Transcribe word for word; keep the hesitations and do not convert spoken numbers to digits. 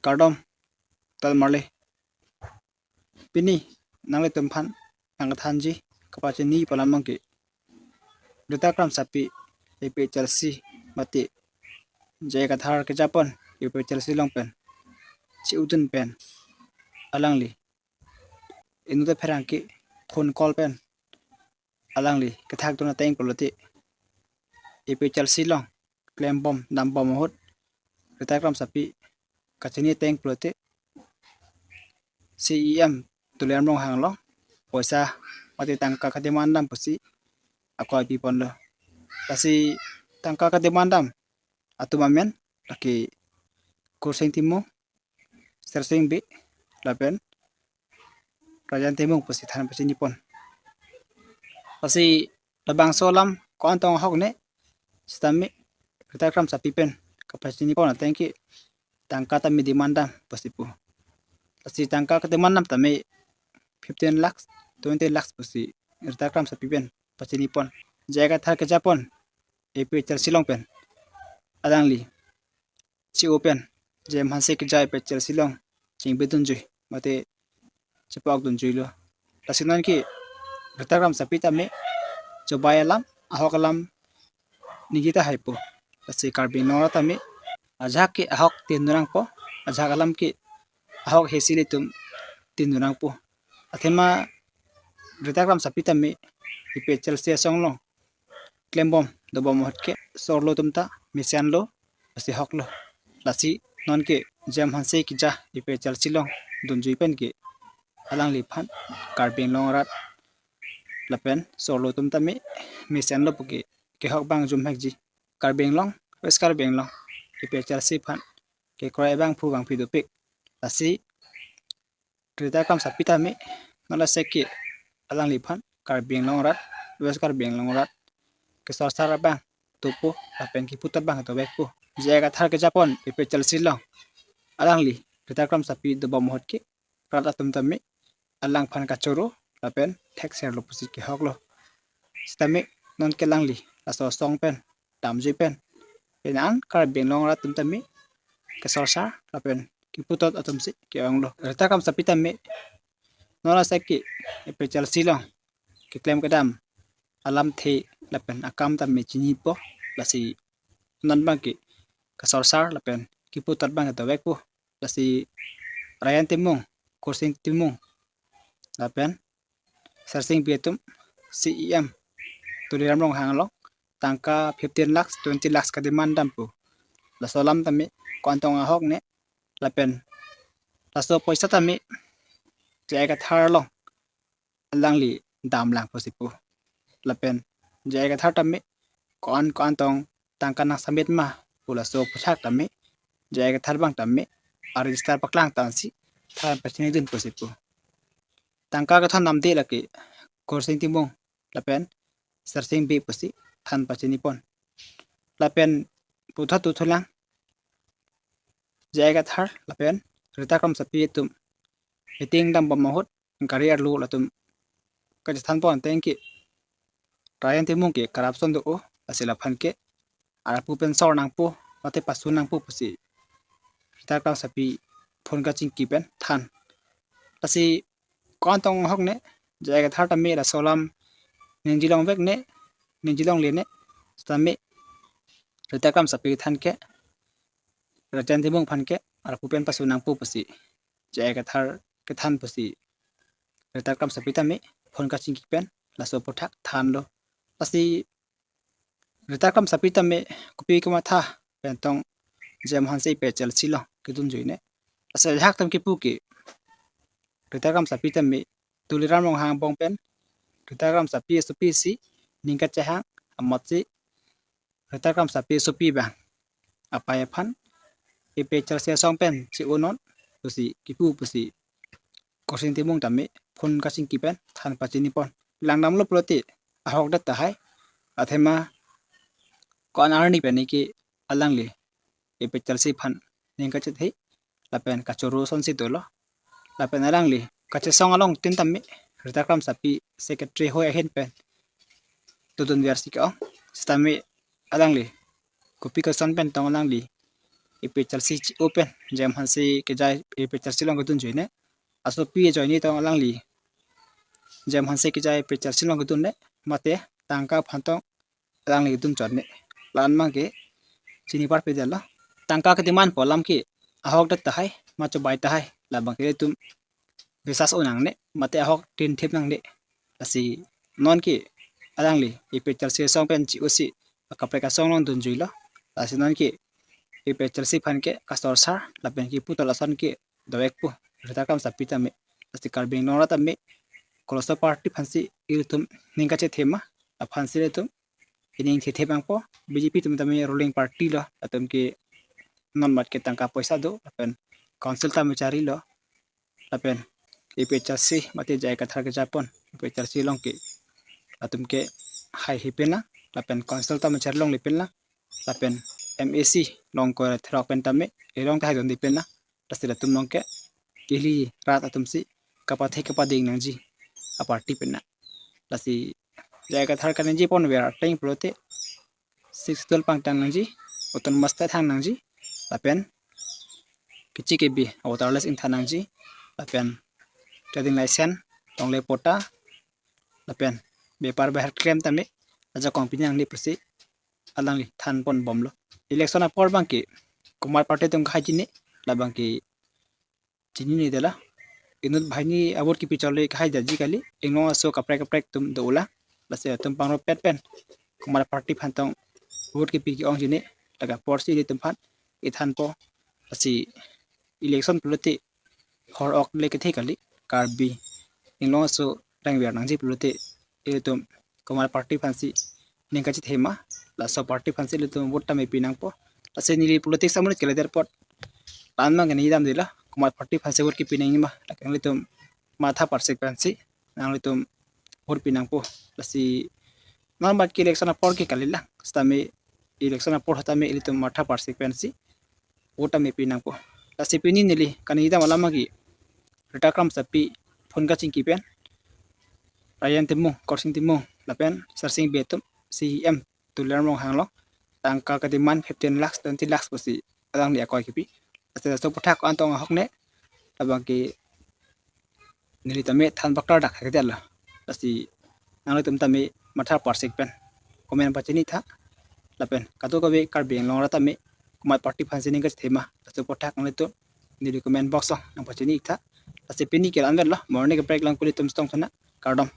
Kardom, tal marli. Pini nanglitum aphan nangkethanji, kapachini pu alam abangke Rita Kramsapi, A P H L C mate J I Kathar kejapon A P H L C along pen chi-udun pen alangli inut apherangke ke phone call pen alangli kethakdun ateng pulote A P H L C along klembom dambom ahut Rita Kramsapi kachini ateng pulote C E M Tuliram Ronghang along poisa mate tangka kademand dam pusi akoi piponlo. Lasi tangka kademand dam atum amen lake Kursing Timung, Sersing Bey, lapen Rajan Timung pusi than pachinipon. Lasi labangso alam ko-an tong ahok ne sitame Rita Kramsapi pen kapachinipon ateng ke tangka tame demand dam pusi pu. Lasi tangka kademand dam tame fifteen lakhs, twenty lakhs pusi Rita Kramsapi pen pachinipon. J I Kathar kejapon A P H L C along pen alangli chi-u pen J M Hanse keja A P H L C along chingbidunjui mate chepokdunjuilo. Lasi non ke Rita Kramsapi tame chobai alam, ahok alam ningje tahai po. Lasi Karbi Anglong arat tame ajahak ke ahok tin nurang po, ajahak alam ke ahok hesi ilitum tin nurang po. Athema Rita Kramsapi tame A P H L C asong along klembom dobom ahut ke sorlo atum ta mesenlo, lasi hoklo. Lasi non ke J M Hanse keja A P H L C along dunjui pen ke alangliphan Karbi Anglong arat lapen sorlo atum tame mesenlo puke kehok abang jumhekji. Karbi Anglong, West Karbi Anglong A P H L C aphan kekroi abangphu bangphi dopik. Lasi Rita Kramsapi tame non asek ke alangliphan Karbi Anglong arat, West Karbi Anglong arat kesorsar abang dopo lapen kiputot abang dovekpo. J I Kathar kejapon A P H L C along alangli Rita Kramsapi dobom ahut ke rat atum tame alangphan kachoro lapen thekserlo pusi kehoklo. Sitame non ke alangli laso asong pen damjui pen, pini an Karbi Anglong arat atum tame kesorsar lapen kiputot atumsi ke-onglo. Rita Kramsapi tame non asek ke A P H L C along keklem kedam alamthe lapen akam tame chinipo, lasi non abangke kesorsar lapen kiputot abang dovekpo. Lasi Rajan Timung, Kursing Timung lapen Sersing Bey atum C E M Tuliram Ronghang along tangka fifteen lakhs, twenty lakhs kademand dam pu. Laso alam tame ko-an tong ahok ne lapen laso poisa tame J I Kathar along alangli damlang pusi pu. Lapen J I Kathar tame ko-an ko-an tong tangka nangsamit ma pu laso aphuthak tame J I Kathar abang tame a-register paklang tangsi than pachinidun pusi pu. Tangka kethondamde lake Kursing Timung lapen Sersing Bey pusi than pachinipon. Lapen puthot tu thulang J I Kathar lapen Rita Kramsapi atum meeting dambom ahut gari arlo latum kachethanpon ateng ke Rajan Timung ke corruption do-o, lasi laphan ke arpu pen sor nangpo mate pasu nangpo pusi Rita Kramsapi phone kachingki pen than. Lasi ko-an tong ahok ne J I Kathar tame laso alam ningje longvek ne, ningje longle ne, sitame Rita Kramsapi than ke Rajan Timung aphan ke arpu pen pasu nangpo pusi J I Kathar kethan pusi Rita Kramsapi tame phone kachingki pen laso aphuthak thanlo. Lasi Rita Kramsapi tame kopi kamatha pen tong J M Hanse A P H L C along kedunjui ne. Lasi ajahak atum kipu ke Rita Kramsapi tame Tuliram Ronghang angbong pen Rita Kramsapi asopi si ning kachehang amotsi Rita Kramsapi asopi abang apei aphan A P H L C asong pen chi-unon pusi kipu pusi Kursing Timung tame phone kachingki pen than pachinipon. Langdamlo pulote ahokdet tahai. Athema ko-an arni pen ke alangli A P H L C aphan ning kachethe lapen kachoro asonsi dolo. Lapen alangli kachesong along tin tame Rita Kramsapi secretary hoi ahin pen dodunversi ke-ong. Sitame alangli kopi koson pen tong alangli APHLC chi-o pen J M Hanse kejai APHLC along kedun ajoine, asopi ajoine tong alangli J M Hanse kejai APHLC along kedun ne, mate tangka aphan tong alangli kedun chot ne, la-an abang ke chini parpedetlo. Tangka kedemand pu alam ke ahok det tahai, ma chobai tahai, labang ke ilitum biswas un nangne, mate ahok tin thip nangne. Lasi non ke alangli APHLC asong pen chi-o si akaprek asong along dun ajoilo. Lasi non ke APHLC aphan ke kasorsar, lapen kipu tol ason ke dovek pu, Rita Kramsapi tame, lasi Karbi Anglong rat tame, koloso party aphansi ilitum ning kachethema, aphansi ilitum ining thethep nangpo. BJP atum tame ruling party lo, latum ke non mat ke tangka poisa do, lapen council tame charilo, lapen APHLC mate J I Kathar kejapon APHLC along ke latum ke haihe pen lang, lapen council tame chari longle pen lang, lapen MAC along ko therok pen tame, e along ta haidon di pen lang. Lasi latum along ke kehili rat atumsi kapathe kapading nangji aparty pen lang. Lasi J I Kathar kaningje ponver ateng pulote Sixth Schedule pangtang nangji, autonomous state hang nangji, lapen kechi kebi voter list ingthan nangji, lapen trading license, tongle patta, lapen bepar bahar klem tame ajakong pini nangne pusi alangli thanpon bomlo. Election apor abang ke komat party atum kahai chini, labang ke chinine detlo. Inut banghini avote kipi chot le kahai detji kali. Inglong aso kaprek kaprek atum do-ola. Lasi atum pangropet pen komat party aphan tong vote kipi ke-ong chini, laga apotsi ilitum aphan ithanpo. Lasi election pulote hor ok le kethe kali. Karbi Anglong aso rengver nangji pulote ilitum komat party aphansi ning kachethema, laso party aphansi ilitum vote tame pi nangpo. Lasi neli politics amonit keledet apot, la-an abang ke nangji damdetlo, komat party aphansi vote kipi nangjima, lake nanglitum matha parsik pensi nanglitum vote pi nangpo. Lasi non mat ke election apor ke kalilang, sitame election apor tame ilitum matha parsik pensi vote tame pi nangpo. Lasi pini neli kaningje dam alam ke Rita Kramsapi phone kachingki pen Ryan Timung, Korsing Timung, lapen Sarsing Bey atum, CEM Tuliram Ronghang along tangka kedemand fifteen lakhs, twenty lakhs pusi alangli akoi kipi. Lasi laso aputhak ko-an tong ahok ne, labang ke neli tame than baktar dak hekdetlo. Lasi nanglitum tame matha parsik pen comment pachini tha. Lapen kadokave Karbi Anglong arat tame komat party aphansi ning kachethema, laso aputhak nanglitum neli comment box along nangpachini tha. Lasi pini ke la-anvetlo, mo arni kaprek lang kulitum stong thana, kardom.